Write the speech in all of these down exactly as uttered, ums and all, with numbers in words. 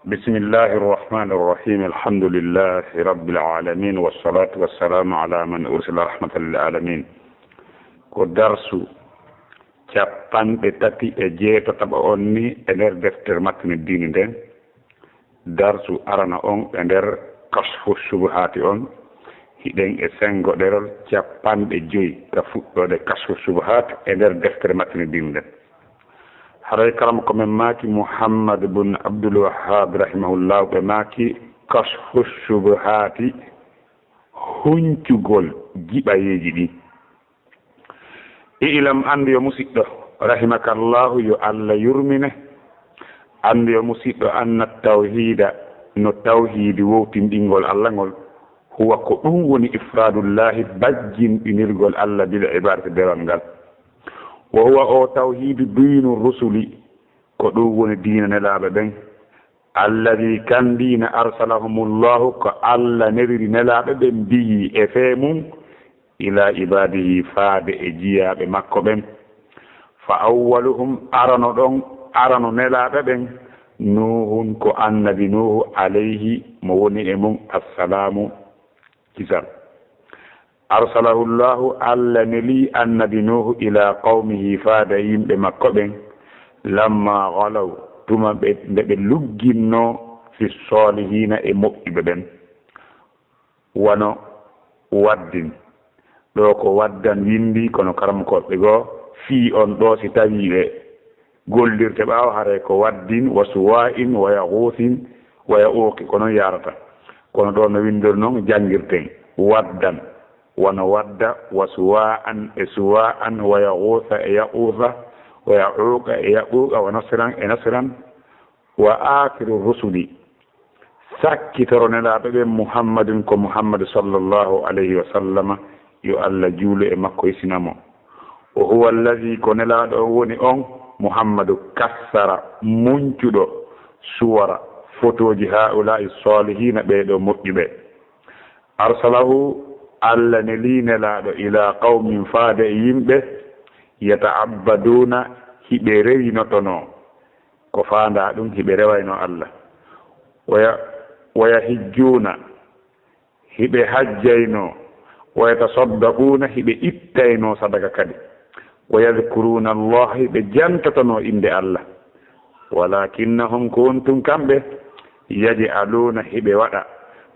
بسم الله الرحمن الرحيم. الحمد لله رب العالمين، والصلاة والسلام على من أرسل رحمة للعالمين. Ko darsu capanɗe tati e jeetataɓo on ni e nder deftere Matnu Diini nden. Darsu arano on e nder Kashfu Shubuhaati on. Hiɗen e senngo ɗerol capanɗe joy ka fuɗɗoode Kashfu Shubuhaat e nder deftere Matnu Diini nden. Haray karamoko men maaki Muhammad bun Abdul Wahhab rahimahullahu, ɓe maaki Kashfu Shubuhaati, huncugol jiɓayeeji ɗin. I'lam, anndu yo musiɗɗo, rahimakallahu, yo Allah yurmine, anndu yo musiɗɗo, anna tawhiida, no tawhiidi wowtinɗingol Allah ngol, huwa ko ɗum woni ifraadullahi, bajjinɗinirgol Allah bil ibaadati, dewal ngal. Wa huwa, o tawhiidu, diinu rusuli, ko ɗum woni diina nelaaɓe ɓen. Alladi, kan diina, arsalahumullahu, ko Allah neliri nelaaɓe ɓen, bihi, e fee mum, ila ibadihi, faade e jiyaaɓe makko ɓen. Fa awwaluhum, arano ɗon, arano nelaaɓe ɓen, Nuuhun, ko annabi Nuuhu, alayhi, mo woni e mum, assalaamu, kisal. Arsalahu Llahu, Allah neli annabi Nuuhu ila qawmihi, faade e yimɓe makko ɓen, lamma galaw, tuma ɓe, nde ɓe lugginno, fi solihiina, e moƴƴuɓe ɓen. Wano waddin, ɗo ko waddan windi, kono karamokooɓe goo fii on ɗo, si tawii ɓe gollirte ɓaawo, haray ko waddin, wa suwaa'in, wa yaguusin, wa ya'uuqi, ko non yaarata. Kono ɗo no windori non, janngirten waddan, wano wadda, wa suwaa'an, e suwaa'an, wa yaguusa, e yaquusa, wa ya'uuqa, e yaquuqa, wa nasran, e nasran, wa aakhiru rusuli, sakkitoro nelaaɓe ɓen, Muhammadun, ko Muhammadu sallallahu alayhi wa sallama, yo Allah juulu e makko, hisina mo. Wa huwa allazi, ko nelaaɗo on woni on, Muhammadu, kassara, muncuɗo, suwara, fotooji, haa'ulaa'i solihiina, ɓee ɗoo moƴƴuɓe. Arsalahu, Allah nelii nelaaɗo, ila qawmin, faade e yimɓe, yata'abbaduuna, hiɓe rewinotonoo. Ko faandaa ɗum, hiɓe rewaynoo Allah. Wa ya-, wa yahijjuuna, hiɓe hajjaynoo. Wa yatasaddaquuna, hiɓe ittaynoo sadaka kadi. Wa yadkuruuna Allah, hiɓe jantotonoo innde Allah. Walakinnahum, ko woni tun kamɓe, yaj'aluuna, hiɓe waɗa,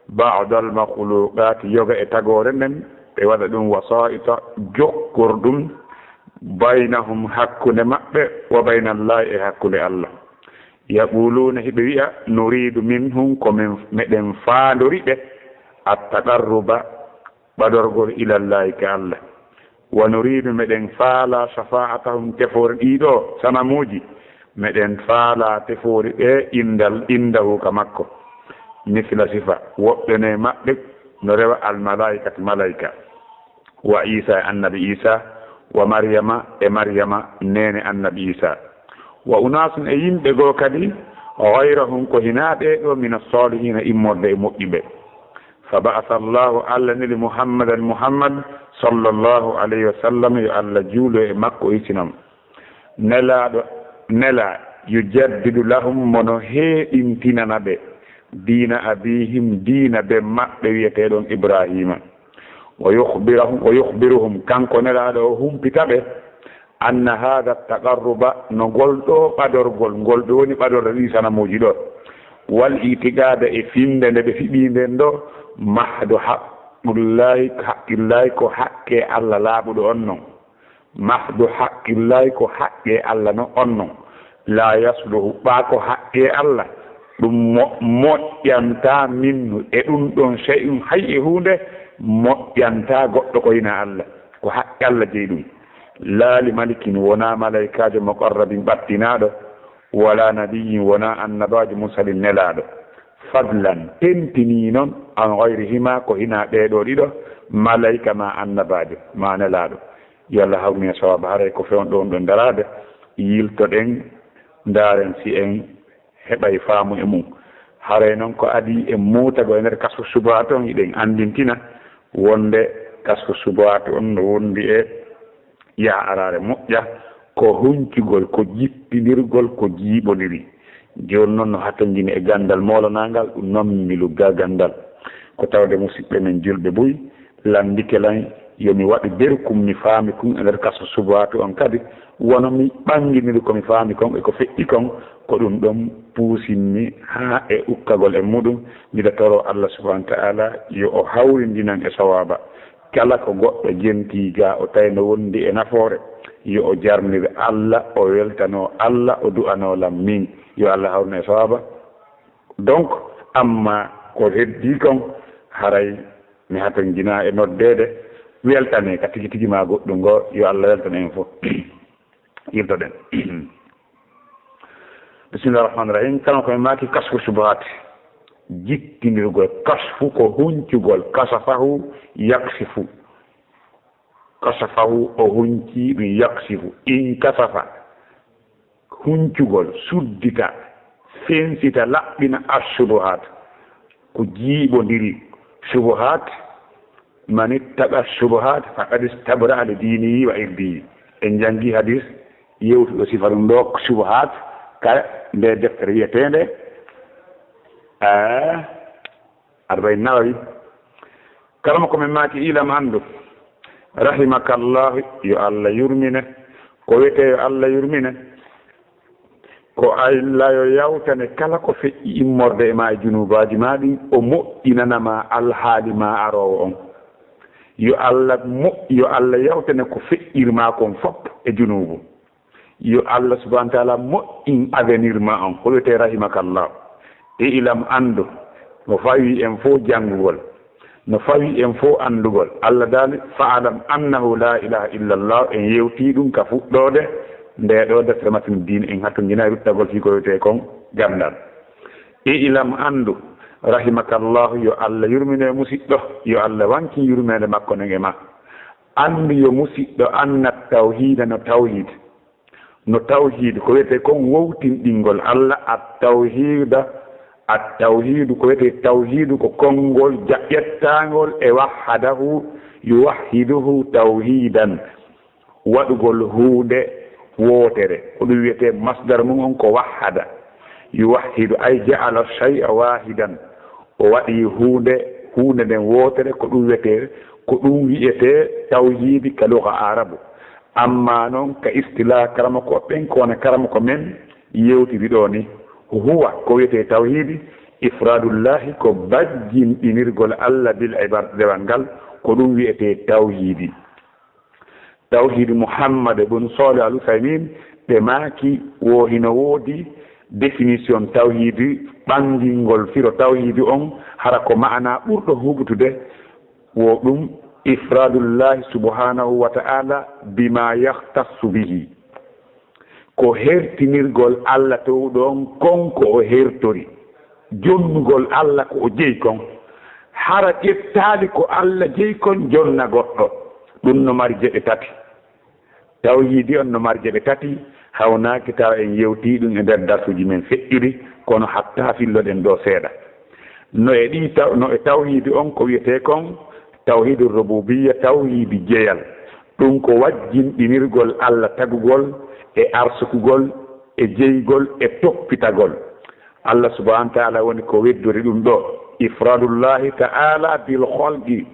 ba'dal makhluqaati, yoga e tagoore nden, ɓe waɗa ɗum wasaa'ita, jokkorɗum, baynahum, hakkunde maɓɓe, wa bayna Allaahi, e hakkunde Allah. Yaquluuna, hiɓe wi'a, nuriidu minhum, ko men, meɗen faandori ɓe, at-taqarruba, ɓadorgol, ilallaahi, ka Allah. Wa nuriidu, meɗen faalaa, shafaa'atahum, tefoore ɗii ɗoo sanamuuji, meɗen faalaa tefoori ɓe, indal, indahu, ka makko. Misla sifa, woɓɓe no e maɓɓe no rewa almalaa'ikati, malaa'ika. Wa Iisa, e annabi Iisa, wa Maryama, e Maryama, neene annabi Iisa. Wa unaasun, e yimɓe goo kadi, ghayrahum, ko hinaa ɓee ɗoo, mina solihiina, immorde e moƴƴuɓe. Fa ba'asa Allaahu, Allah neli Muhammadan, Muhammad, sallallahu alayhi wa sallam, yo Allah juulu e makko, hisina mo. Nelaaɗo, nelaa, yujaddidu lahum, mo no heeɗintinana ɓe, diina abiihim, diina ben maɓɓe wi'eteeɗon Ibraahiima. Wa yukhbirahum, wa yukhbiruhum, kanko nelaaɗo o humpita ɓe, anna haadha taqarruba, no ngol ɗoo ɓadorgol, ngol ɗoo woni ɓadorde ɗii sanamuuji ɗoo, wal itiqaada, e finnde nde ɓe fiɓii nden ɗoo, mahdu haqqullaahi, haqqullaahi, ko haqqee Allah laaɓuɗo on non. Mahdu haqqullaahi, ko haqqee Allah non on non. Laa yasluhu, ɓaa ko haqqee Allah, ɗum mo-, moƴƴantaa, minhu, e ɗum ɗon, shay'un, hay e huunde moƴƴantaa goɗɗo ko hinaa Allah. Ko haqqe Allah jeyi ɗum. Laa li malikin, wonaa malaykaajo, muqarrabin, ɓattinaaɗo, walaa nabiyyin, wonaa annabaajo, mursalin, nelaaɗo. Fadlan, tentinii non, an ghayrihima, ko hinaa ɓee ɗoo ɗiɗo, malayka maa annabaajo maa nelaaɗo. Yo Allah hawnu en sawaaba, haray ko fewndo ɗoo ɗon daraade, yiltoɗen, ndaaren si en heɓay faamu e mum. Haray non ko adii e muutago e nder Kashfu Shubuhaat on, hiɗen anndintina wonde Kashfu Shubuhaat on no wondi e yaha araare moƴƴa, ko huncugol, ko jippindirgol, ko jiiɓondiri. Jooni noon no hatonjini e ganndal moolanaangal, ɗum noon mi lugga ganndal. Ko tawde musidɓe men julɓe buy, lanndike lan yo mi waɗu berkum mi faami kun e nder kaso subaatu on kadi, wano mi ɓannginiri ko mi faami kon e ko feƴƴi kon, ko ɗum ɗon puusinmi haa e ukkagol e muɗum. Miɗa toroo Allah subhanahu wa ta'ala yo o hawrindinan e sawaaba. Kala ko goɗɗo jentii ga o tawi no wondi e nafoore, yo o jarnir Allah, o weltanoo Allah, o du'anoo lan min, yo Allah hawrine e sawaaba. Donc, amma ko heddii kon, haray mi hatonjinaa e noddeede, weltanee ka tigi tigi maa goɗɗum ngoo, yo Allah weltan en fof. Yiltoɗen. Bismillah rahman rahim. Kala ko en maaki kasfu subahaat, jittindirgol. Kasfu ko huncugol, kasafahu yaksifu. Kasafahu o hunci ɗum, yaksifu. In kasafa, huncugol, suddita, fensita, laɓɓina assubuhaat. Ko jiiɓondiri subuhaat, man ittaqa subuhaat faqad istabra li diinihi wa irdihi. En janngi hadis yewtuɗo sifa ɗum ɗo subuhaat ka nde deftere wiyeteende, eh, Arba'in Nawawi. Kala mo ko min maaki, ilam, anndu, rahimakallahu, yo Allah yurmine, ko wiyetee yo Allah yurmine, ko Allah yo yawtane kala ko feƴƴi immorde e ma e junuubaaji ma ɗin, o moƴƴinana ma alhaali ma aroowo on. Yo Allah mo-, yo Allah yawtane ko feƴƴir ma kon fof e junuubu. Yo Allah subhanahu wa ta'ala moƴƴin avenir ma on, ko wiyetee rahimakallah. E ilam, anndu, no fawi en fof janngugol, no fawi en fof anndugol. Allah daali, fa'alam annahu la ilaha illallah, en yewtii ɗum ka fuɗɗoode nde ɗo deftere Matnu Diin, en hatonjinay ruttagol fii ko wiyetee kon ganndal. E ilam, anndu, rahimakallahu, yo Allah yurmine musiɗɗo, yo Allah wankin yurmeende makko nden e ma. Anndu yo musiɗɗo annat tawhiida no tawhiid. No tawhiidu, ko wiyetee kon wowtinɗingol Allah, at tawhiida, at tawhiidu, ko wiyetee tawhiidu, ko konngol ja-, ƴettaangol e wahhadahu, yuwahhiduhu tawhiidan, waɗugol huunde wootere, ko ɗum wiyetee masdar mum on ko wahhada, yuwahhidu, ay ja'ala shay'a waahidan, o waɗi huunde, huunde nden wootere, ko ɗum wiyetee, ko ɗum wiyetee tawhiidi ka luga Aarabu. Amma non ka istilah karamoko ɓen, ko wona karamoko men yewtiri ɗo ni, huwa, ko wiyetee tawhiidi, ifraadullahi, ko bajjinɗinirgol Allah bil ibaad, dewal ngal, ko ɗum wiyetee tawhiidi. Tawhiidi Muhammad bun Salih Al Uthaymin, ɓe maaki wo hino woodi définition tawhiidi, ɓanngingol firo tawhiidi on, hara ko ma'ana ɓurɗo huɓtude, wo ɗum ifraadullahi subhanahu wa ta'ala bima yakhtassu bihi. Ko hertinirgol Allah towɗo on kon ko o hertori. Jonnugol Allah ko o jeyi kon. Hara ƴettaali ko Allah jeyi kon jonna goɗɗo. Ɗum no mari geɓe tati. Tawhiidi on no mari geɓe tati, hawnaaki tawa en yewtii ɗum e nder darsuuji men feƴƴuɗi, kono hatta filloɗen ɗo seeɗa. No e ɗi taw-, no e tawhiidi on ko wiyetee kon tawhiidu rububiyya, tawhiidi jeyal. Ɗum ko wajjinɗinirgol Allah tagugol e arsukugol e jeygol e toppitagol. Allah subhanahu wa ta'ala woni ko weddori ɗum ɗo. Ifraadullahi ta'ala bil khalqi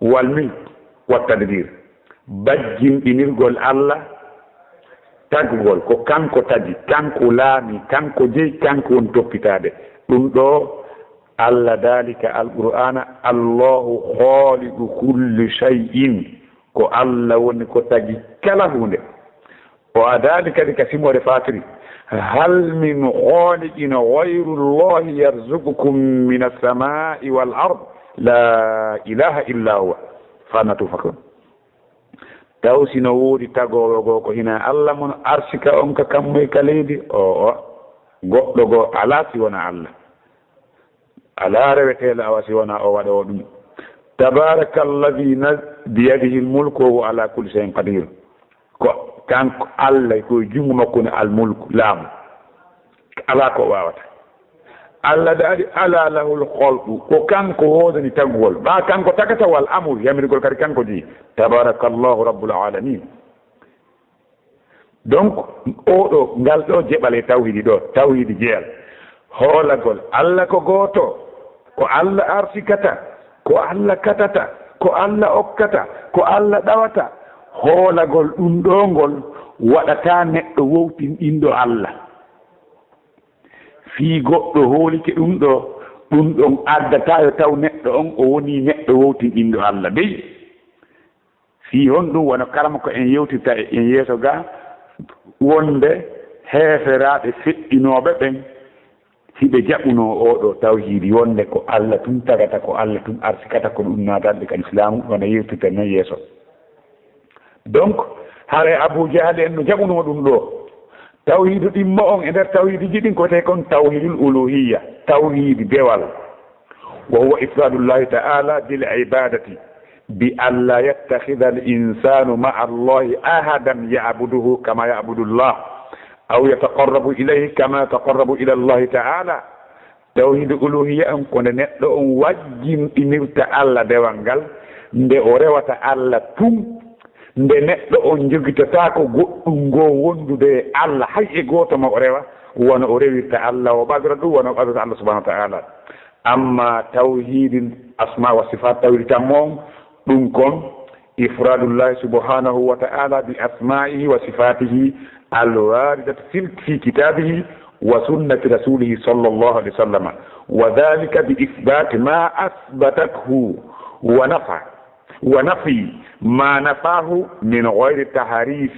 wal milk wat tadbir. Bajjinɗinirgol Allah, tagugol, ko kanko tagi, kanko laami, kanko jeyi, kanko woni toppitaade. Ɗum ɗo Allah daali ka Alqur'aana, Allahu khaliqu kulli shay'in, ko Allah woni ko tagi kala huunde. O adaali kadi ka simoore faatiri, hal min khaliqin ghayru Allahi yarzuqukum minas samaa'i wal ard, la ilaha illa huwa, fa anna tufakun. Taw si no woodi tagoowo goo ko hinaa Allah mon arsika on ka kammu e ka leydi? Oo, goɗɗo goo alaa si wonaa Allah. Alaa reweteeɗo awa si wonaa o waɗoowo ɗum. Tabaaraka alladhi na-, biyadihi al-mulku wa huwa ala kulli shay'in qadir. Ko kanko Allah, ko e junngo makko woni al-mulku, laamu. Alaa ko o waawata. Allah daali, ala lahul khalqu, ko kanko woodani tagugol. Ɓaa kanko tagata, wal amru, yamirgol kadi kanko jeyi. Tabaarakallahu rabbul alamin. Donc, oo ɗoo, ngal ɗoo jeɓal e tawhiidi ɗoo, tawhiidi jeyal. Hoolagol Alla ko gooto, ko Alla arsikata, ko Alla katata, ko Alla okkata, ko Alla ɗawata. Hoolagol ɗum ɗoo ngol waɗataa neɗɗo wowtinɗinɗo Alla. Fii goɗɗo hoolike ɗum ɗoo, ɗum ɗon addataa yo taw neɗɗo on o wonii neɗɗo wowtinɗinɗo Alla. Dey, fii honɗum? Wano karamoko en yewtirta e en yeeso ga, wonde heeferaaɓe feƴƴinooɓe ɓen, hiɓe jaɓunoo oo ɗoo tawhiidi, wonde ko Alla tun tagata, ko Alla tun arsikata, ko ɗum naatanɓe ka Lislaamu, wano yewtirta non yeeso. Donc, haray Abu Jahal en no jaɓunoo ɗum ɗoo. Tawhiidu ɗimmo on e nder tawhiiduuji ɗin ko wiyetee kon tawhiidul uluhiyya, tawhiidi dewal. وهو إفراد الله تعالى بالعبادة بأن لا يتخذ الإنسان مع الله أحدا يعبده كما يعبد الله أو يتقرب إليه كما يتقرب إلى الله تعالى. Tawhiidu uluhiyya on ko nde neɗɗo on wajjinɗinirta Alla dewal ngal, nde o rewata Alla tun, nde neɗɗo on jogitotaako goɗɗum ngoo wondude e Alla, hay e gooto mo o rewa, wano o rewirta Alla, o ɓadora ɗum, wano o ɓadorta Alla subhanahu wa ta'ala. Amma tawhiidul asma wa sifaat, tawhiidi tammo on, ɗum kon إفراد الله سبحانه وتعالى بأسمائه وصفاته الواردة في في كتابه وسنة رسوله صلى الله عليه وسلم، وذلك بإثبات ما أثبته ونفى، ونفي ما نفاه من غير تحريف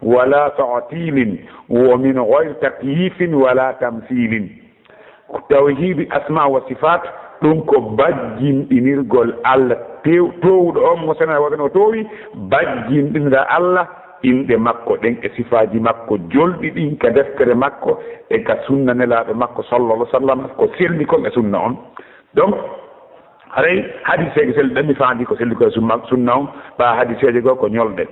ولا تعطيل ومن غير تكييف ولا تمثيل. Tawhiidi asma wa sifaat, ɗum ko bajjinɗinirgol Alla tew-, toowuɗo on mo sena wawde no toowi, bajjinɗinira Alla inɗe makko ɗen e sifaaji makko jolɗi ɗin ka deftere makko e ka sunna nelaaɗo makko sallallahu alaihi wasallam, ko selli kon e sunna on. Donc, haray hadiseeje selli ɗen mi faandi ko selli ko e summa-, sunna on, ɓa hadiseeje goo ko ñolɗe.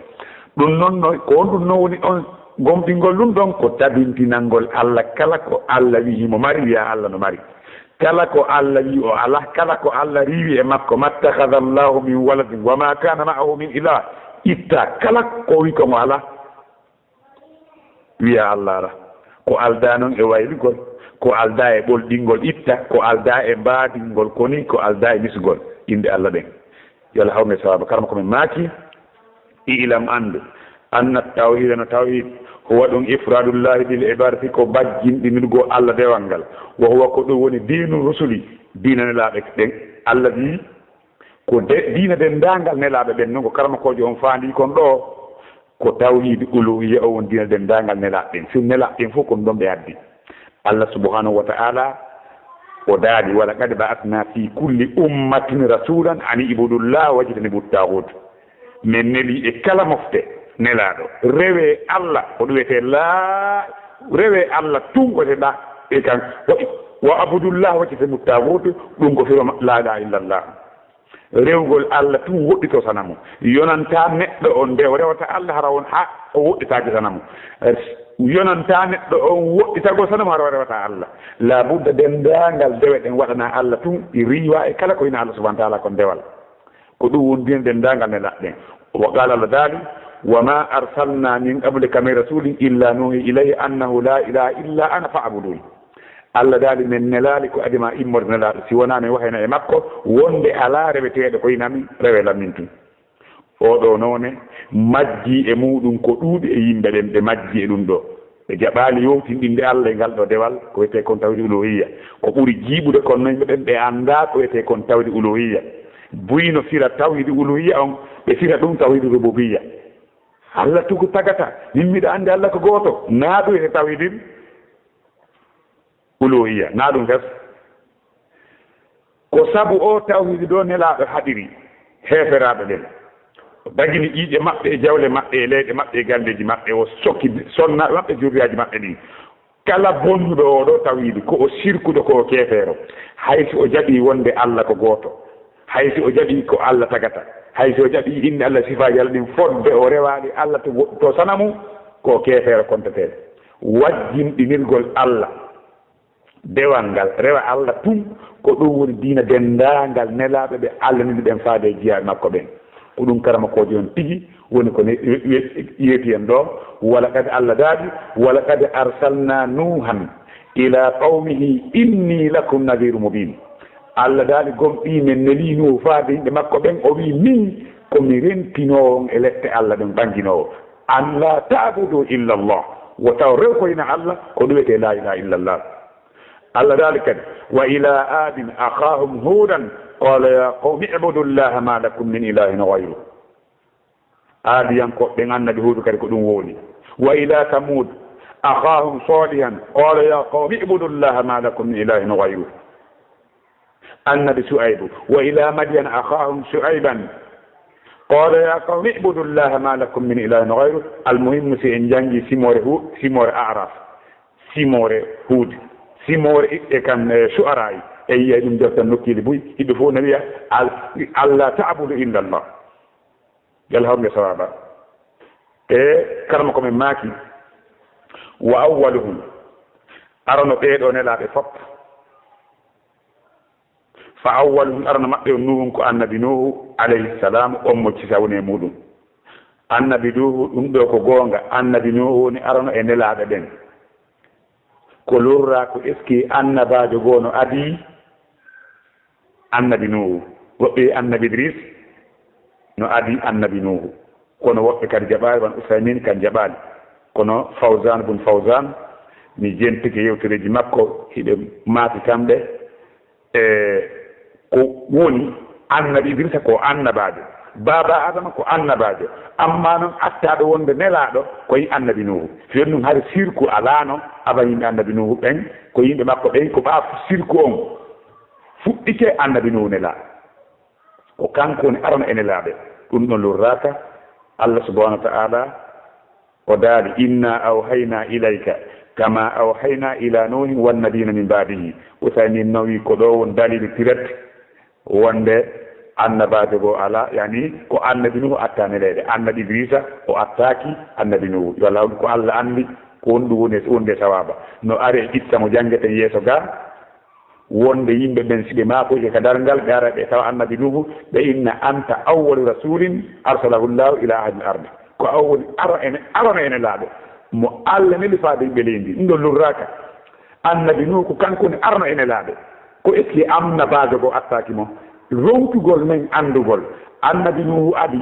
Ɗum non no, ko on ɗum non woni on gomɗingol ɗum ɗon ko tabintinangol Alla kala ko Alla wi'i himo mari, wi'a Alla no mari. Kala ko Alla wi'i o alaa, kala ko Alla riiwi e makko, ما اتخذ الله من ولد وما كان معه من إله, itta kala ko wi'i ko mo alaa. Wi'a Alla alaa. Ko aldaa non e waylugol, ko aldaa e ɓolɗingol itta, ko aldaa e mbaadingol koni, ko aldaa e misugol inɗe Alla ɗen. Yo Alla hawnu e sawaaba. Karamoko men maaki, اعلم, anndu, أن التوحيد, no tawhiid, هو ɗum إفراد الله بالعبادة, ko bajjinɗinirgol Alla dewal ngal. وهو, ko ɗum woni دين الرسل, diina nelaaɓe ɓen. Alla wi'i, ko de-, diina denndaangal nelaaɓe ɓen, non ko karamokoojo on faandi kon ɗoo, ko tawhiid uluhiyya o woni diina denndaangal nelaaɓe ɓen. Fii nelaaɓe ɓen fof ko ɗum ɗon ɓe addi. Alla subhanahu wa ta'ala o daali, ولقد بعثنا في كل أمة رسولا أن اعبدوا الله واجتنبوا الطاغوت. Men neli e kala mofte nelaaɗo, rewee Alla, ko ɗum wiyetee laa, rewee Alla tun ko wiyetee ɗaa, e kan, wa, واعبدوا الله واجتنبوا الطاغوت, ɗum ko firo ma-, laa ilaaha illallah. Rewgol Alla tun, woɗɗitoo sanamu. Yonantaa neɗɗo on nde o rewata Alla hara won haa o woɗɗitaaki sanamu. Yonantaa neɗɗo on woɗɗitagol sanamu hara o rewata Alla. Laa budda denndaangal dewe ɗen waɗanaa Alla tun, ɗi riiwa e kala ko hinaa Alla subhanahu wa ta'ala kon dewal. Ko ɗum woni diina denndaangal nelaaɓe ɓen. وقال, Alla daali, وما أرسلنا من قبلك من رسول إلا نوحي إليه أنه لا إله إلا أنا فاعبدون. Alla daali, men nelaali ko adi maa immorde nelaaɗo, si wonaa men wahayna e makko, wonde alaa reweteeɗo ko hinaa mi, rewee lan min tun. Oo ɗoo noone, majjii e muuɗum ko ɗuuɗi e yimɓe ɓen, ɓe majjii e ɗum ɗoo. Ɓe jaɓaali yowtinɗinde Alla e ngal ɗoo dewal, ko wiyetee kon tawhiid uluhiyya. Ko ɓuri jiiɓude kon no yimɓe ɓen, ɓe anndaa ko wiyetee kon tawhiid uluhiyya. Buy no fira tawhiid uluhiyya on, ɓe fira ɗum tawhiid rububiyya. Alla tugu tagata, min miɗa anndi Alla ko gooto, naa ɗum wiyetee tawhiid uluhiyya, naa ɗum fes. Ko sabu oo tawhiid ɗoo nelaaɗo haɗiri heeferaaɓe ɓen. O dagini ƴiiƴe maɓɓe e jawle maɓɓe e leyɗe maɓɓe e galleeji maɓɓe, o sokki sonnaaɓe maɓɓe, jurriyaaji maɓɓe ɗin. Kala bonnuɗo oo ɗoo tawhiid, ko o sirkuɗo, ko o keefeero. Hay si o jaɓii wonde Alla ko gooto, hay si o jaɓii ko Alla tagata, hay si o jaɓii inɗe Alla, sifaaji Alla ɗin, fodde o rewaali Alla to, to sanamu, ko o keefeero kontetee. Wajjinɗinirgol Alla dewal ngal, rewa Alla tun, ko ɗum woni diina denndaangal nelaaɓe ɓe Alla neli ɓen faade e jiyaaɓe makko ɓen. Ko ɗum karamokoojo on tigi woni ko ne-, we-, we-, yeeti en ɗo. Wala kadi Allah daali, "Wala kadi arsalna Nuuhan ila qawmihi inni lakum nadhiru mubin." Allah daali, "Gomɗii men nelii Nuuhu faade yimɓe makko ɓen, o wii, min ko mi rentinoowo on e lette Allah ɗen ɓanginoowo. An la ta'budu illa Allah." Wota on rewkoyna Allah, ko ɗum wiyetee la ilaha illa Allah. Allah daali kadi, "Wa ila adin akhahum hudan, qala ya qawmi ibudu llaha ma lakum min ilahin ghayru." Aadiyankooɓe ɓen, annabi Huudu kadi ko ɗum woni. "Wa ila Thamud akhahum salihan, qala ya qawmi ibudu llaha ma lakum min ilahin ghayru." Annabi Su'aybu, "Wa ila Madyana akhahum Shu'ayban, qala ya qawmi ibudu llaha ma lakum min ilahin ghayru." Almuhimmu, si en jangi simoore Hu-, simoore Araf, simoore Huud, simoore iɓɓe kan, eh, Shu'ara'i, e yiya ɗum jottan nokkiili buy, iɓe fof na wiya, "Al-, Allah ta'budu illa Allah." Yalla hawrnde sawaaba. E karma ko men maaki, "Wa awwaluhum", arano ɓee ɗoo nelaaɓe fop. "Fa awwaluhum", arano maɓɓe on Nuuhun, ko annabi Nuuhu alayhi salam, on mo kisa woni e muɗum. Annabi Nuuhu, ɗum ɗoo ko goonga, annabi Nuuhu woni arano e nelaaɓe ɓen. Ko lorraa ko, est-ce que annabaajo goo no adii annabi Nuuhu? Woɓɓe annabi Idris no adii annabi Nuuhu. Kono woɓɓe kadi jaɓaali, wano Usaymin kan jaɓaali. Kono Fawzan bun Fawzan, mi jentike yewtereeji makko, hiɓe maaki kamɓe, e ko woni annabi Idrisa ko annabaajo, baaba Adama ko annabaajo, amma noon attaaɗo wonde nelaaɗo ko yi annabi Nuuhu. Fiyon ɗum hari sirku alaano aban yimɓe annabi Nuuhu ɓen, ko yimɓe makko ɓen, ko ɓaa sirku on fuɗɗike annabi Nuuhu nelaa. Ko kanko woni arano e nelaaɓe. Ɗum ɗon lorraaka. Allah subhanahu wa ta'ala o daali, "Inna awhayna ilayka kama awhayna ila Nuhin wan nabiyina min ba'dihi." Usaymin nawi ko ɗo won dalilu direct wonde annabaajo goo alaa, yani ko annabi Nuhu atta neleede. Annabi Idrisa o attaaki annabi Nuhu. Yo Allah, ko Allah anndi ko honɗum woni, wonde sawaaba. No ari e qissa mo janngeten yeeso gaa. Wonde yimɓe ɓen, si ɓe maakoyke ka darngal, ɓe ara ɓe tawa annabi Nuhu, ɓe inna, "Anta awwalu rasulin arsalahu Llahu ila ahlil ardi." Ko an woni aro ene, arano e nelaaɓe mo Allah neli faade yimɓe leydi. Ɗum ɗo lorraaka. Annabi Nuhu ko kanko woni arano e nelaaɓe. Ko est-ce que annabaajo goo attaaki mo? Rontugol men anndugol. Annabi Nuhu adi,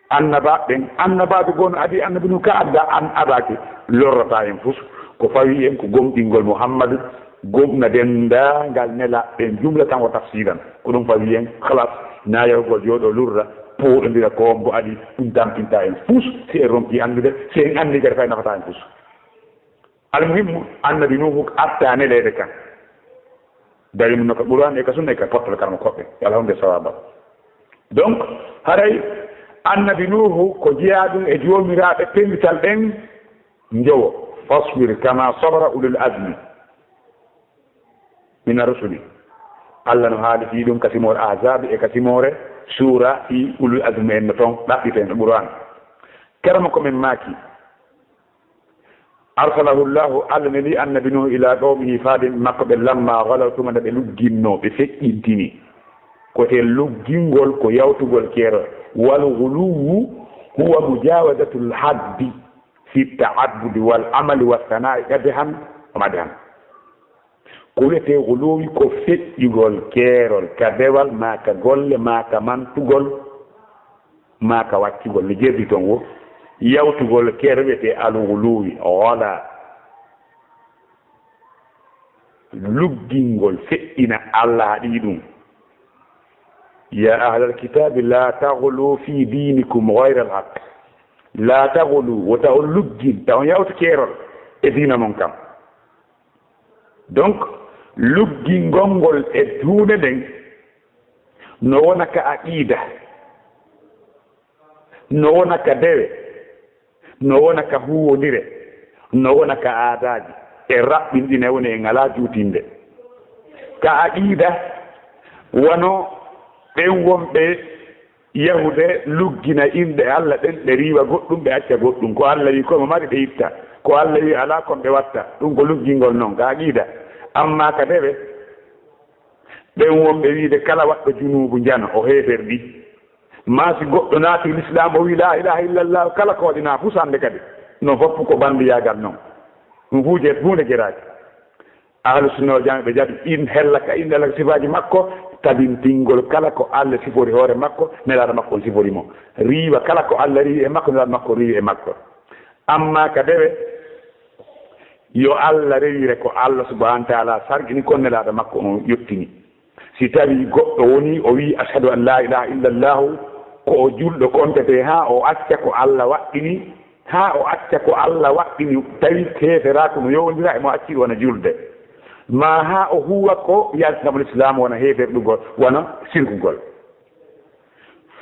annabaaɓe ɓen, annabaaɓe goo no adii annabi Nuhu, ka adda an adaaki, lorrataa en fus. Ko fawi en ko gomɗingol Muhammadu, gomɗina denndaangal nelaaɓe ɓen jumlatan wa tafsilan. Ko ɗum fawi en, khalas, na yahugol jooɗo lurra, pooɗondira ko hombo adii, ɗum tampinta en fus, si en ronki anndude, si en anndi kadi fay nafataa en fus. Almuhimmu, annabi Nuhu atta neleede kan. Dari mum no ka Qur'an e ka sunna e ka pottal karma koɓɓe. Yo Allah honde sawaba. Donc, haray annabi Nuhu ko jeyaa ɗum e joomiraaɓe pellital ɓen njowo. "Fasbir kama sabara ulul azmi mina rusuli." Allah no haali fii ɗum ka simoore Ahzab e ka simoore Shura fii ulul azmi en no ton ɗaɓɓiten e Qur'an. Karma ko men maaki. Arsalahu Llahu, Allah neli annabi Nuhu ila qawmihi, faade makko ɓe, lamma ghalaw, tuma nde ɓe lugginno, ɓe feƴƴintini. Ko te luggingol ko yawtugol keerol. Wal ghuluwu huwa mujawazatul haddi fi ta'abbudi wal amali was sana'i qabihan wa madhan. Ko wiyetee guluwi ko feƴƴugol keerol ka dewal, maa ka golle, maa ka mantugol, maa ka waccugol. No jerdi ton wo, yawtugol keerol wiyetee al guluwi, wala luggingol, feƴƴina Allah haɗi ɗum. Ya ahlal kitabi, la taghlu fi dinikum ghayra al haqq. La taghlu, wota on luggin, ta on yawtu keerol e diina mon kan. Donc, luggingol ngol e huunde nden no wona ka aqida, no wona ka dewe, no wona ka huuwondire, no wona ka aadaaji e raɓɓinɗine woni en alaa juutinde. Ka aqida, wano ɓen wonɓe yahude luggina inɗe Allah ɗen, ɓe riiwa goɗɗum, ɓe acca goɗɗum. Ko Allah wi ko mo mari, ɓe itta. Ko Allah wi alaa, kon ɓe watta. Ɗum ko luggingol non, ka aqida. Amma ka dewe, ɓen wonɓe wiide kala waɗɗo junuubu njano, o heeferɗi. Maa si goɗɗo naati lislaam, o wii laa ilaaha illallah, kala ko waɗi na fuu sannde kadi. Non fof ko banndiyaagal non. Ɗum fuu je-, huunde jeraaki. Ahlu sunna wal jamaa ɓe jaɓi in hella ka in hella sifaaji makko, tabintingol kala ko Allah sifori hoore makko, nelaaɗo makko on sifori mo. Riiwa kala ko Allah riiwi e makko, nelaaɗo makko riiwi e makko. Amma ka dewe, yo Allah rewire ko Allah subhanahu wa ta'ala sarqini, kon nelaaɗo makko on yottini. Si tawi goɗɗo woni o wi ashhadu an la ilaha illallahu, ko o julɗo kontete haa o acca ko Allah waɗɗini, haa o acca ko Allah waɗɗini, tawi keeferaaku no yowondira e mo acci wona julde. Ma haa o huwa ko yaltinamo Islam wona heeferɗugol, wona sirkugol.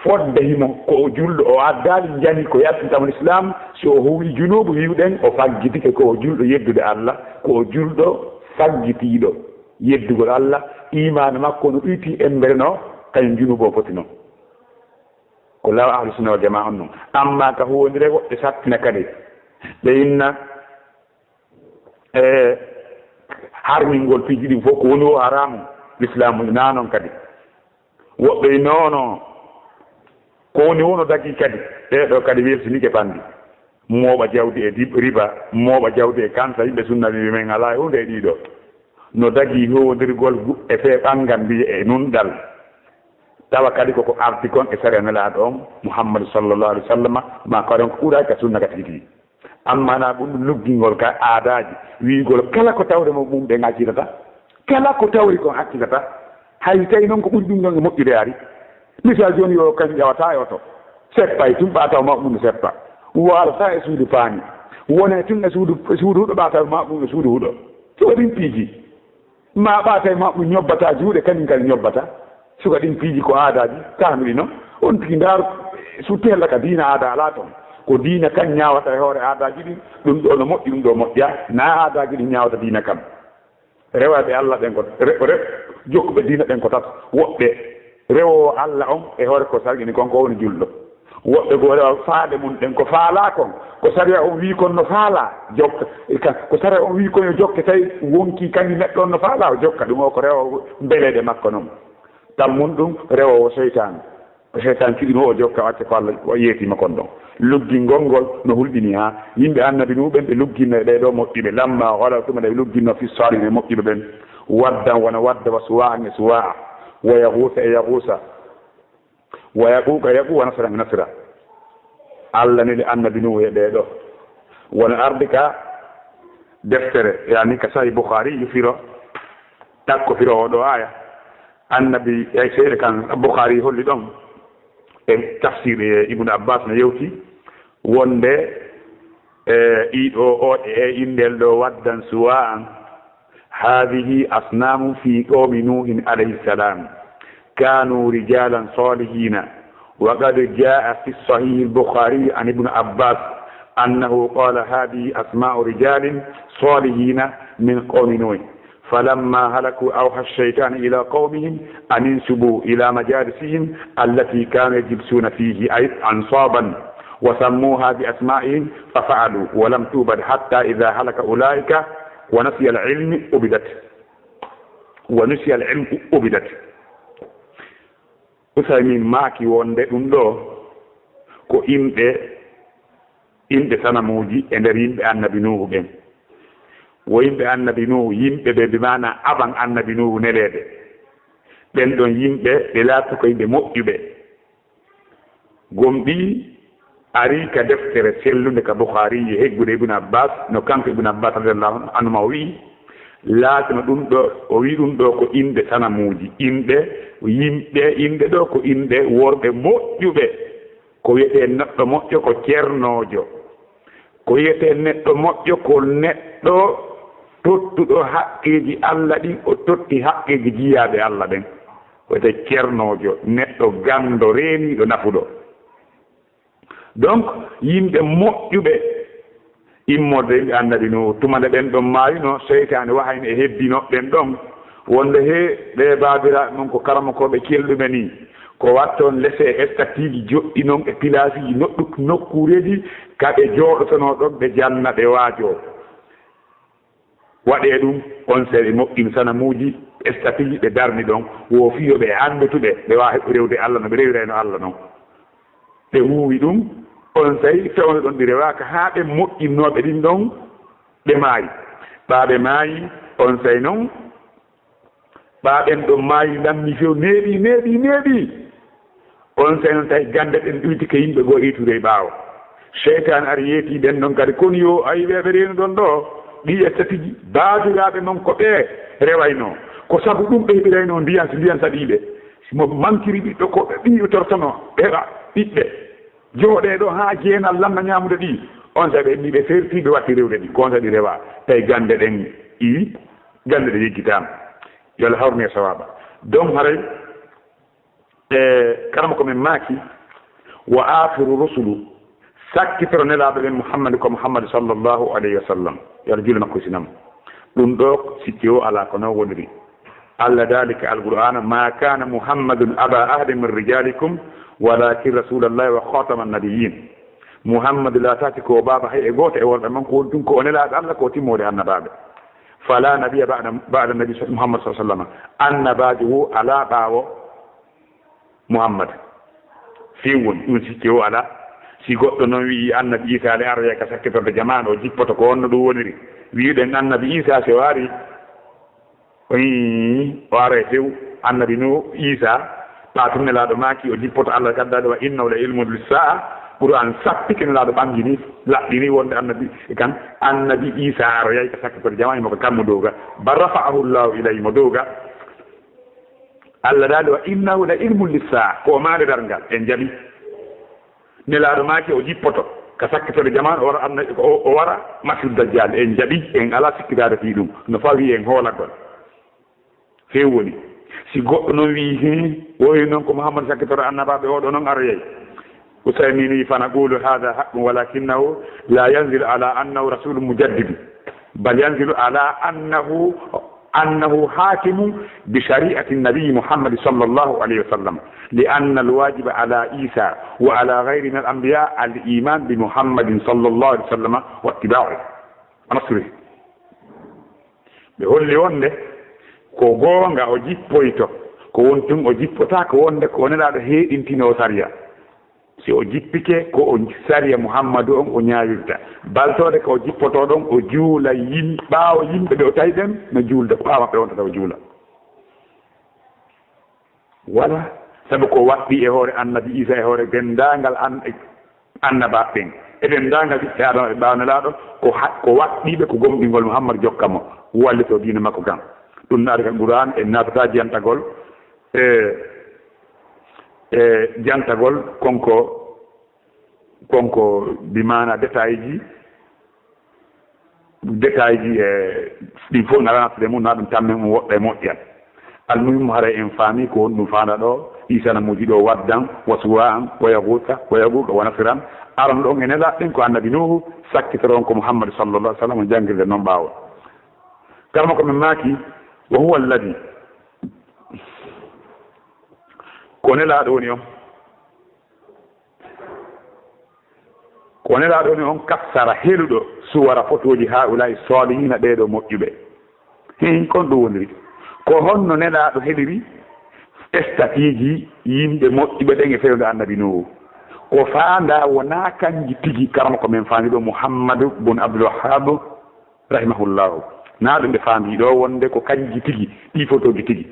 Fodde himo ko o julɗo, o addaali njani ko yaltinta mo Islam, si o huwi junuubu, wiwɗen o faggitike ko o julɗo yeddude Allah, ko o julɗo faggitiiɗo yeddugol Allah, iimaanu makko no ɗuyti embere no kañum junuubu o foti non. Ko law ahlu sunna wal jamaa on non. Amma ka huwondire woɓɓe sattina kadi. Ɓe inna, e, harmingol piiji ɗin fof ko woni o haramu, Lislaamu na non kadi. Woɓɓe nono, ko woni wono dagi kadi, ɓee ɗoo kadi welsinike fanndi. Mooɓa jawdi e dib-, riba, mooɓa jawdi e kansa, yimɓe sunna wi men alaa e huunde e ɗiɗo. No dagi huwondirgol gu-, e fee ɓanngal mbiye e nunɗal. Tawa kadi koko arti kon e sariya Nelaaɗo on, Muhammadu sallallahu alaihi wa sallam, ma ko ɗon ko ɓuraaki ka sunna ka tigi tigi. Amma na ɗum luggingol ka aadaaji, wiigol kala ko tawre mo ɗum ɓe accitata, kala ko tawri kon accitata, hay tawi noon ko ɓuri ɗum ɗon e moƴƴude ari. Misal jooni yo kañ ƴawata e oto, seppa e tumɓa taw mawɗum no seppa, waalata e suudu paani, wone tun e suudu, e suudu huɗo ɓa taw mawɗum e suudu huɗo. So ɗin piiji. Ma ɓaatay ma ɗum ñobbata juuɗe, kañum kadi ñobbata. Suka ɗin piiji ko aadaaji, kaanuɗi noon. On tigi ndaaru, sutti hella ka diina aada alaa toon. Ko diina kan ñaawata e hoore aadaaji ɗin, ɗum ɗo no moƴƴi, ɗum ɗo moƴƴa, na aadaaji ɗin ñaawata diina kan. Rewaaɓe Allah ɓen ko, re-, re-, jokkuɓe diina ɓen ko tato. Woɓɓe rewoowo Allah on e hoore ko sargini kon ko woni julɗo. Woɓɓe goo rewa faade mum ɗen ko faalaa kon, ko sariya on wii kon no faalaa, jokka, e ka-, ko sariya on wii kon yo jokke, tawi wonkii kañum neɗɗo on no faalaa, o jokka ɗum, o ko rewoowo mbeleeɗe makko non. Tammun ɗum rewoowo seytaane. Ko seytaane cuɗinoo o jokka, o acca ko Allah o yeetiima kon ɗon. Luggingol ngol no hulɓini haa yimɓe Annabi Nuuhu ɓen ɓe lugginno e ɓee ɗoo moƴƴuɓe, lamma galaw tuma nde ɓe lugginno fi saalihiina e moƴƴuɓe ɓen, waddan wona wadda wa suwaa'an e suwaa'a, wa yaguusa e yaguusa. Wa yaquuqa yaqu wa nasran nasra. Allah neli Annabi Nuuhu e ɓee ɗoo. Wona ardi ka deftere, yani ka Sahih Bukhari, yo firo, takko firo oo ɗoo aaya. Annabi, e seeɗa kan Bukhari holli ɗon, e tafsir e Ibn Abbas no yewti, wonde, e, ɗii ɗoo, o, e inndel ɗoo waddan suwaa'an. هذه أصنام في قوم نوح عليه السلام، كانوا رجالا صالحين، وقد جاء في الصحيح البخاري عن ابن عباس أنه قال: هذه أسماء رجال صالحين من قوم نوح، فلما هلكوا أوحى الشيطان إلى قومهم أن انصبوا إلى مجالسهم التي كانوا يجلسون فيه، أي أنصابا، وسموها بأسمائهم ففعلوا، ولم تعبد حتى إذا هلك أولئك ونسي العلم عبدت، ونسي العلم عبدت. Usaymin maaki wonde ɗum ɗoo ko inɗe, inɗe sanamuuji e nder yimɓe Annabi Nuuhu ɓen. Wo yimɓe Annabi Nuuhu, yimɓe ɓe bi maana aban Annabi Nuuhu neleede. Ɓen ɗon yimɓe ɓe laati ko yimɓe moƴƴuɓe. Gomɗii arii ka deftere sellunde ka Bukhari e heggude Ibn Abbas, no kanko Ibn Abbas radiyallahu anhuma o wi'i, laatino ɗum ɗoo, o wi'i ɗum ɗoo ko inɗe sanamuuji, inɗe yimɓe, inɗe ɗoo ko inɗe worɓe moƴƴuɓe. Ko wiyetee neɗɗo moƴƴo ko ceernoojo. Ko wiyetee neɗɗo moƴƴo ko neɗɗo tottuɗo haqqeeji Allah ɗin, o totti haqqeeji jiyaaɓe Allah ɓen. Wiyetee ceernoojo, neɗɗo ganndo, reeniiɗo, nafuɗo. Donc, yimɓe moƴƴuɓe immorde yimɓe Annabi Nuuhu, tuma nde ɓen ɗon maayunoo, seytaane wahayno e hebbinoo ɓen ɗon, wonde he ɓee baabiraaɓe mon ko karamokooɓe celluɓe nii, ko watton lese e estatiiji joɗɗi non e pilaasiiji noɗɗu-, nokkuureeji ka ɓe jooɗotonoo ɗon, ɓe janna, ɓe waajoo. Waɗee ɗum, on seeɓe moƴƴin sanamuuji, estatiiji ɓe darni ɗon, wo fii yo ɓe anndutuɓe, ɓe waawa heɓɓu rewde Allah no ɓe rewirayno Allah non. Ɓe wuuwi ɗum, onsay fewndo ɗon ɗi rewaaka haa ɓe moƴƴinnooɓe ɗin ɗon ɓe maayi. Ɓaa ɓe maayi, onsay non, ɓaa ɓen ɗon maayi, lammi few, neeɓi, neeɓi, neeɓi. Onsay non tawi gannde ɗen ɗuytike, yimɓe goo iwtude e ɓaawo. Seytaane ari yeetii ɓen ɗon kadi, kon yo, ayi, ɓe ɓe reenuɗon ɗoo, ɗii estatiiji, baabiraaɓe mon ko ɓe rewaynoo. Ko sabu ɗum ɓe heɓiraynoo ndiyan, si ndiyan saɗii ɓe. Si mo mankiri ɓiɗɗo, ko ɓe ɓiyi o tortonoo, ɓe heɓa ɓiɓɓe. Jooɗee ɗoo haa jeenal lanna ñaamude ɗi. Onsay ɓe inni ɓe ferti, ɓe watti rewde ɗi. Ko onsay ɗi rewaa. Tawi gannde ɗen iwi, gannde ɗen yeggitaama. Yo Allah hawrine sawaaba. Donc haray, e, karamoko men maaki, wa aakhiru rusulu, sakkitoro Nelaaɗo men Muhammad ko Muhammad sallallahu alayhi wa sallam. Yo Allah juule makko sinam. Ɗum ɗoo sikke o alaa ko non woniri. Allah daali ka Alqur'aana, "Ma kana Muhammadun aba ahadin min rijalikum, walakin rasulallahi wa khataman nabiyyin." Muhammadu laataaki ko baaba hay e gooto e worɓe mon, ko woni tun ko o Nelaaɗo Allah, ko o timmoode annabaaɓe. Fala nabiyya ba'da, ba'da nabi Muhammad sallallahu alaihi wasallam. Annabaajo wo alaa ɓaawo Muhammad. Few woni, ɗum sikke o alaa. Si goɗɗo non wi'i Annabi Iisaa le aroyay ka sakkitorde jamaanu, o jippoto, ko honno ɗum woniri? Wi'uɗen Annabi Iisaa si o ari, o, o aray few. Annabi Nuuhu, Iisaa, ɓaa tun Nelaaɗo maaki, o jippoto, Allah kaddaade, "Wa innahu la ilmun lissaa." Qur'aan sappike Nelaaɗo ɓanngini, laɓɓini wonde Annabi, kan, Annabi Iisaa aroyay ka sakkitorde jamaanu, mo ka kammu dow ga. Bal rafa'ahu Allahu ilayhi, mo dow ga. Allah daali, "Wa innahu la ilmun lissaa." Ko o maande darngal, en jaɓi. Nelaaɗo maaki o jippoto ka sakkitorde jamaanu, o wara anna-, o, o wara Masiihu Dajjaal, en jaɓi, en alaa sikkitaade fii ɗum. No fawi en hoolagol. Few woni. Si goɗɗo non wi'i, "Hin, wowi non ko Muhammad sakkitoro annabaaɓe, oɗo non aroyay." Usaymiinu wi, "Fa naqulu haadha haqqun, walakinnahu la yanzilu ala annahu rasulun mujaddid, bal yanzilu ala annahu, annahu hakimun bi shari'ati nabi Muhammad sallallahu alayhi wa sallam, li anna al-wajiba ala Isa wa ala ghayri min al-anbiya al-iman bi Muhammadin sallallahu alayhi wa sallam wa ittiba'uhu." Ana suri. Ɓe holli wonde ko goonga o jippoyto, ko woni tun o jippotaako wonde ko o Nelaaɗo heeɗintinoo sariya. Si o jippike, ko o sariya Muhammadu on o ñaawirta. Baltoode ko o jippotoo ɗon, o juula yim-, ɓaawo yimɓe ɓe o tawi ɓen no juulde, ko ɓaawo maɓɓe on tata o juula. Wala, sabu ko waɗɗii e hoore Annabi Iisa, e hoore denndaangal an-, annabaaɓe ɓen, e denndaangal ɓiɓɓe Aadama ɓe ɓaawo Nelaaɗo, ko ha-, ko waɗɗii ɓe ko gomɗingol Muhammad, jokka mo, wallitoo diina makko kan. Ɗum naati ka Qur'aan, en naatataa jantagol, e, e jantagol konko, konko bi maana détail ji, détail ji, e ɗin fof ngalaa nattude mum, na ɗum tammen um woɗɗa e moƴƴal. Almuhimmu, haray en faami ko woni ɗum faanda ɗo, ɗi sanamuuji ɗo waddan, wa suwa'an, wa yaguusa, wa yaguuqa, wa nasiran. Aran ɗon e nelaaɗo ɗen ko Annabi Nuuhu, sakkitoro on ko Muhammadu sallallahu alaihi wasallam, jangirde non ɓaawo. Karma ko min maaki, wa huwa alladi, ko nelaaɗo woni on. Ko nelaaɗo woni on kassara heluɗo suwara fotooji haa'ulaa'i saalihiina, ɓee ɗoo moƴƴuɓe. Hin kon ɗum woniri. Ko honno nelaaɗo heliri estatiiji yimɓe moƴƴuɓe ɓen e fewndo Annabi Nuuhu? Ko faandaa wonaa kanji tigi, karma ko men faandi ɗo Muhammadu bun Abdul Wahhab, rahimahullahu. Na ɗum ɓe faami ɗo wonde ko kanji tigi, ɗi fotooji tigi.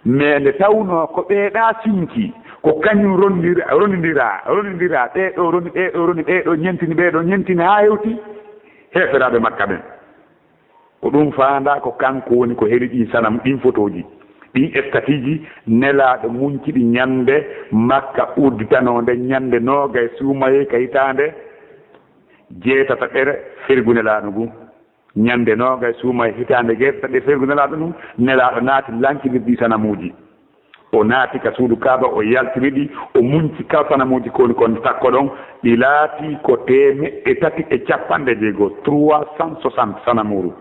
Mais nde tawnoo ko ɓee ɗaa sinki, ko kañum rondira-, ronindira, ronindira, ɓee ɗo roni, ɓee ɗo roni, ɓee ɗo ñentini, ɓee ɗo ñentini haa hewti heeferaaɓe Makka ɓen. Ko ɗum faandaa ko kanko woni ko heli ɗin sanam, ɗin fotooji, ɗin estatiiji nelaaɗo munci ɗi ñande Makka udditanoo nde ñande noogay suumayee ka hitaande jeetataɓere fergu nelaaɗo ngun. Ñande noogay suuma e hitaande jeetataɓere fergu nelaaɗo ɗum, nelaaɗo naati lankinirɗi sanamuuji. O naati ka suudu Kaaba, o yaltini ɗi, o munci kala sanamuuji ko woni kon takko ɗon, ɗi laati ko teemeɗɗe tati e cappanɗe jeego, trois cent soixante sanamuuru.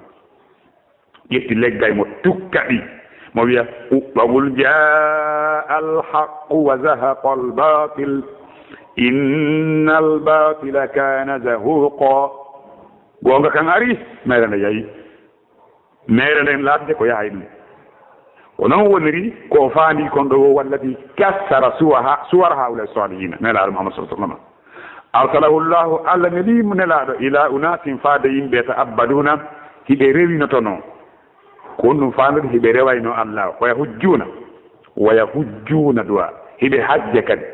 Ƴetti leggay mo tukka ɗi, mo wiya, "Wa qul jaa al haqqu wa zahaqa al baatil, inna al baatila kaana zahuuqa." Goonga kan ari, meere nde yahi. Meere nden laatde ko yahay ɗum. Ko noon woniri ko o faandi kon ɗo o, wallati kassara suwaha-, suwara haula salihina, Nelaaɗo Muhammad sallallahu alaihi wasallam. Arsalahu Allahu, Allah nelii mo Nelaaɗo, ila unasin, faade yimɓe, ta'abbaduna, hiɓe rewinotono. Ko on ɗum faandude, hiɓe rewayno Allah. Wa yahujjuna, wa yahujjuna du'a, hiɓe hajja kadi.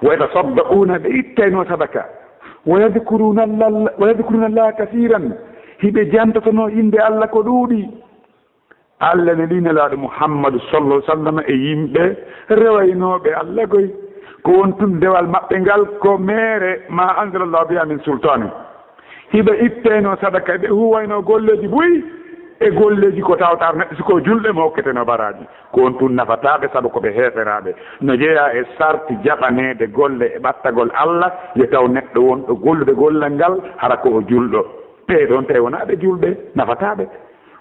Wa yatasaddaquna, ɓe ittayno sadaka. Wa yadhkuruna Allah, wa yadhkuruna Allah kasiran, hiɓe jantotono innde Allah ko ɗuuɗi. Allah nelii Nelaaɗo Muhammadu sallallahu alaihi wasallam e yimɓe rewaynooɓe Allah goy. Ko won tun dewal maɓɓe ngal ko meere ma anzalallahu biha min sultani. Hiɓe ittayno sadaka, ɓe huwayno golleeji buy e golleeji ko tawta neɗɗo si ko julɓe mo okketeno baraaji. Ko on tun nafataaɓe sabu ko ɓe heeferaaɓe. No jeyaa e sarti jaɓaneede golle e ɓattagol Allah, yo taw neɗɗo wonɗo gollude gollal ngal hara ko o julɗo. Ɓee ɗoon tawi wonaa ɓe julɓe, nafataaɓe.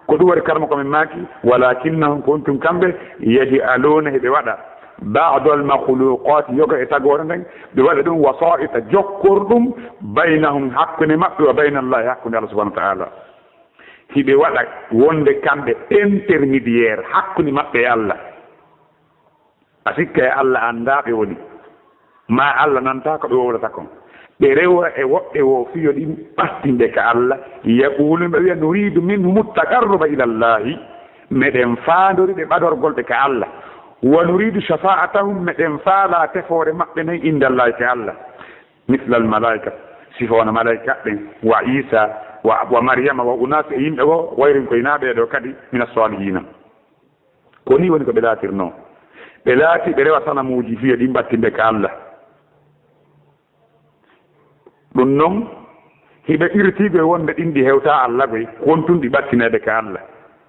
Ko ɗum waɗi karma ko min maaki, walakinnahum, ko on tun kamɓe, yaj'aluna, heɓe waɗa, ba'dal makhluqati, yoga e tagoore nden, ɓe waɗa ɗum wasa'ita, jokkorɗum, baynahum, hakkunde maɓɓe, wa bayna Allahi, hakkunde Allah subhanahu wa ta'ala. Hiɓe waɗa wonde kamɓe intermédiaire hakkunde maɓɓe e Allah. A sikka e Allah anndaa ɓe woni. Ma Allah nantaa ko ɓe wowlata kon. Ɓe rewa e woɓɓe wo fiyo ɗin ɓattinɓe ka Allah. Yaqulu, ɓe wiya, nuridu minhum taqarruba ila Allahi. Meɗen faandori ɓe ɓadorgol ɓe ka Allah. Wa nuridu shafa'atahum, meɗen faala tefoore maɓɓe nden inda Allahi ka Allah. Mislal malaika, sifa wona malaika ɓen, wa Isa, wa, wa Maryama, wa Unas, e yimɓe wo, wayrin ko inaa ɓee ɗoo kadi, mina salihina. Ko nii woni ko ɓe laatirnoo. Ɓe laati ɓe rewa sanamuuji fiya ɗin ɓattinɓe ka Allah. Ɗum non, hiɓe ɓirtiigo e wonde ɗin ɗi hewtaa Allah goy, ko won tun ɗi ɓattineede ka Allah.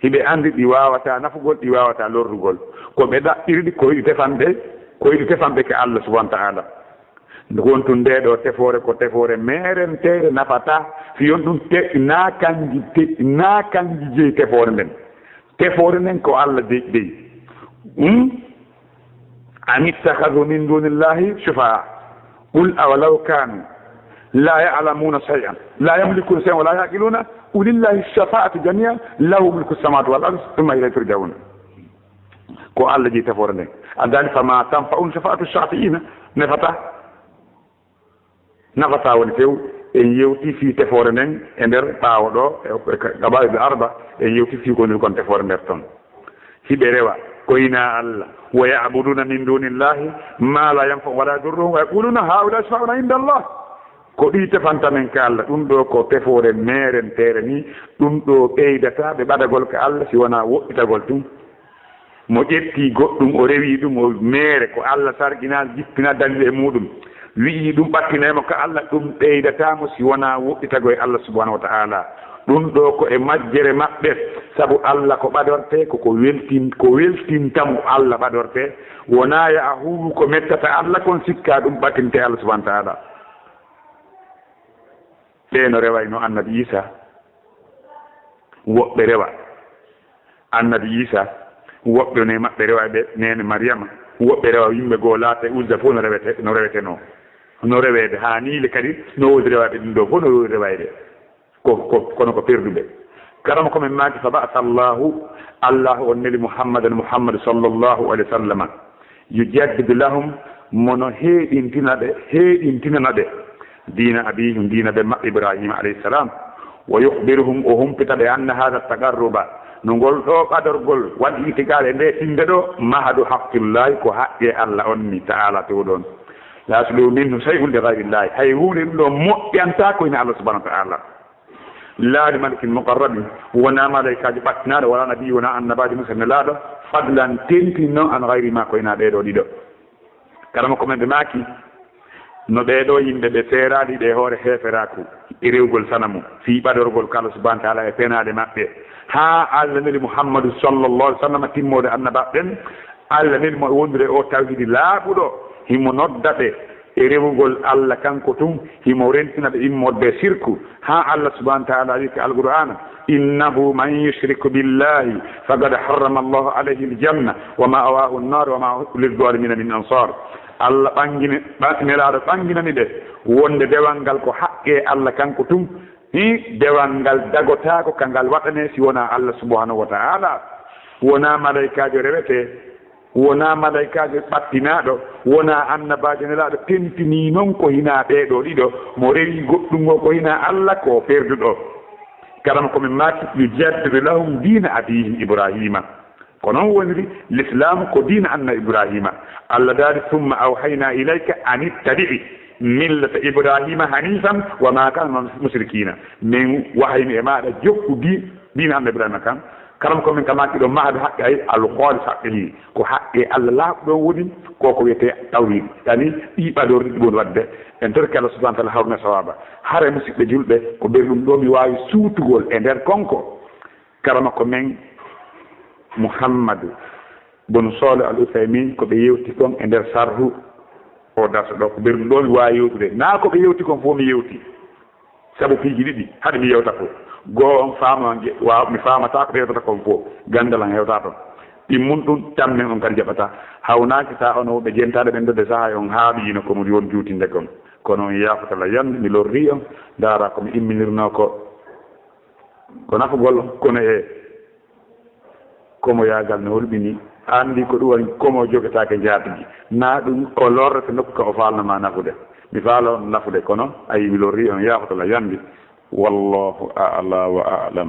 Hiɓe anndi ɗi waawataa nafugol, ɗi waawataa lorrugol. Ko ɓe ɗaɓɓiri ɗi, ko hiɗi tefanɓe, ko hiɗi tefanɓe ka Allah subhanahu wa ta'ala. Nde wontu ndee ɗoo tefoore ko tefoore meerenteere nafataa, si on ɗum te-, naa kanji te-, naa kanji jeyi tefoore nden. Tefoore nden ko Allah jeyi, jeyi. Hmm? Am ittakhadhu min dunillahi shufa'a. Qul awalaw kanu la ya'lamuna shay'an, la yamlikuna shay'an wa la ya'qiluna, qulillahi shafa'atu jami'an, lahu mulku samawati wal ardi, thumma ilayhi turja'un. Ko Allah jeyi tefoore nden. Addaali, fama tanfa'uhum shafa'atu shafi'ina, nefata. Nafata woni few, en yewti fii tefoore nden e nder ɓaawo ɗoo, e, e ka-, Qabaa'il Arba, en yewti fii ko woni kon tefoore nder ton. Hiɓe rewa, ko hinaa Allah, wa ya'buduna min dunillahi ma la yanfa'u wa la yadurruhum, wa yaquluna haula shafa'una inda Allah. Ko ɗi tefanta men ka Allah, ɗum ɗoo ko tefoore meerenteere ni, ɗum ɗoo ɓeydataa ɓe ɓadagol ka Allah si wonaa woɗɗitagol tun. Mo ƴetti goɗɗum, o rewi ɗum, o meere, ko Allah sarqinaa, jippinaa dalil e muɗum, wi'i ɗum ɓattinay mo ka Allah, ɗum ɓeydataa mo si wonaa woɗɗitagol e Allah subhanahu wa ta'ala. Ɗum ɗoo ko e majjere maɓɓe, sabu Allah ko ɓadortee, ko, ko weltin-, ko weltinta mo Allah ɓadortee, wonaa ya a huuwu ko mettata Allah kon sikkaa ɗum ɓattinte Allah subhanahu wa ta'ala. Ɓee no rewayno Annabi Iisaa, woɓɓe rewa Annabi Iisaa, woɓɓe ne maɓɓe rewa ɓe neene Mariyama, woɓɓe rewa yimɓe goo Laata e Uzza, fof no rewete-, no rewetenoo. No reweede haa niile kadi, no woodi rewayɓe ɗum ɗoo, fof no woodi rewayɓe. Ko, ko, kono ko perduɓe. Karama ko men maaki, fa ba'atha Allahu, Allahu on neli Muhammadan, Muhammad sallallahu alaihi wasallam. Yujaddidu lahum, mono heeɗintina ɓe, heeɗintinana ɓe diina abihim, diina ɓe maɓɓe Ibrahima alayhi salam. Wa yukhbiruhum, o humpita ɓe, anna hadha taqarruba, no ngol ɗoo ɓadorgol, wal i'tiqaad e nde innde ɗoo, mahadu haqqillahi, ko haqqe Allah on ni, ta'ala towɗo on. La yasluhu minhu shay'un li ghayrillahi, hay huunde ɗum ɗoo moƴƴantaa ko ina Allah subhanahu wa ta'ala. Laa li malikin muqarrabin, wonaa malaykaajo ɓattinaaɗo, wala nabiyyi, wonaa annabaajo Muusaa nelaaɗo, fadlan, tentin noon, an gayri ma, ko ina ɓee ɗoo ɗiɗo. Karama ko men ɓe maaki, no ɓee ɗoo yimɓe ɓe seeraali ɓe hoore heeferaaku e rewgol sanamu, fii ɓadorgol ka Allah subhanahu wa ta'ala e penaale maɓɓe, haa Allah neli Muhammadu sallallahu alaihi wasallam timmoode annabaaɓe ɓen, Allah neli mo e wondude o tawhiidi laaɓuɗo, himo nodda ɓe e rewugol Allah kanko tun, himo rentina ɓe immorde sirku, haa Allah subhanahu wa ta'ala wi'i ka Alqur'aana, "Innahu man yushrik billahi faqad harrama Allahu alayhi aljanna wa ma'wahu an-nar wa ma lizzalimina min ansar." Allah ɓangini, ɓa-, Nelaaɗo ɓanginani ɓe wonde dewal ngal ko haqqe Allah kanko tun, hi, dewal ngal dagotaako ka ngal waɗanee si wonaa Allah subhanahu wa ta'ala. Wonaa malaykaajo rewetee, wonaa malaykaajo ɓattinaaɗo, wonaa annabaajo nelaaɗo tentinii noon ko hinaa ɓee ɗoo ɗiɗo, mo rewi goɗɗum o ko hinaa Alla ko o perduɗo. Karama ko min maaki yujaddidu lahum diina abiihim Ibraahiima. Ko noon woniri, Lislaamu ko diina Annabi Ibraahiima. Alla daali, summa awhaynaa ilayka an ittabi'i millata Ibraahiima haniifan wa maa kaana minal mushrikiina. Min wahaymi e maaɗa jokku di-, diina Annabi Ibraahiima kan. Karama ko min ka maaki ɗo mahadu haqqe ay al-khaalis haqqe ni. Ko haqqe Alla laaɓɗo on woni ko ko wiyetee tawhiid. Yani ɗii ɓadorɗi ɗi woni waɗde. En torki Alla subhaanahu wa taala hawrina sawaaba. Hare musidɓe julɓe ko ɓerɗum ɗo mi waawi suutugol e nder konko. Karama ko men Muhammadu bun Soole Al Usaymin ko ɓe yewti kon e nder sarhu o darso ɗo. Ko ɓerɗum ɗo mi waawi yewtude. Naa ko ɓe yewti kon fof mi yewti. Sabu piiji ɗiɗi haɗi mi yewta fof. Goo on faama, waaw, mi faamataa ko ɓe yewtata kon fof. Ganndal an hewtaa toon. Ɗimmun ɗum, tammen on kadi jaɓataa. Hawnaaki taa on wonɓe jentaaɗe ɓen ɗo de sahaa on haaɓi yino ko mo won juutinde kon. Kono on yaafata la yande, mi lorri on, ndaara ko mi imminirnoo ko. Ko nafugol, kono e komoyaagal no hulɓini, anndi ko ɗum woni komo jogataake njaatigi. Naa ɗum o lorrata nokku ka o faalno ma nafude. Mi faala on nafude, kono ayi mi lorri on, yaafoto la yandi. Wallahu a'la wa a'lam.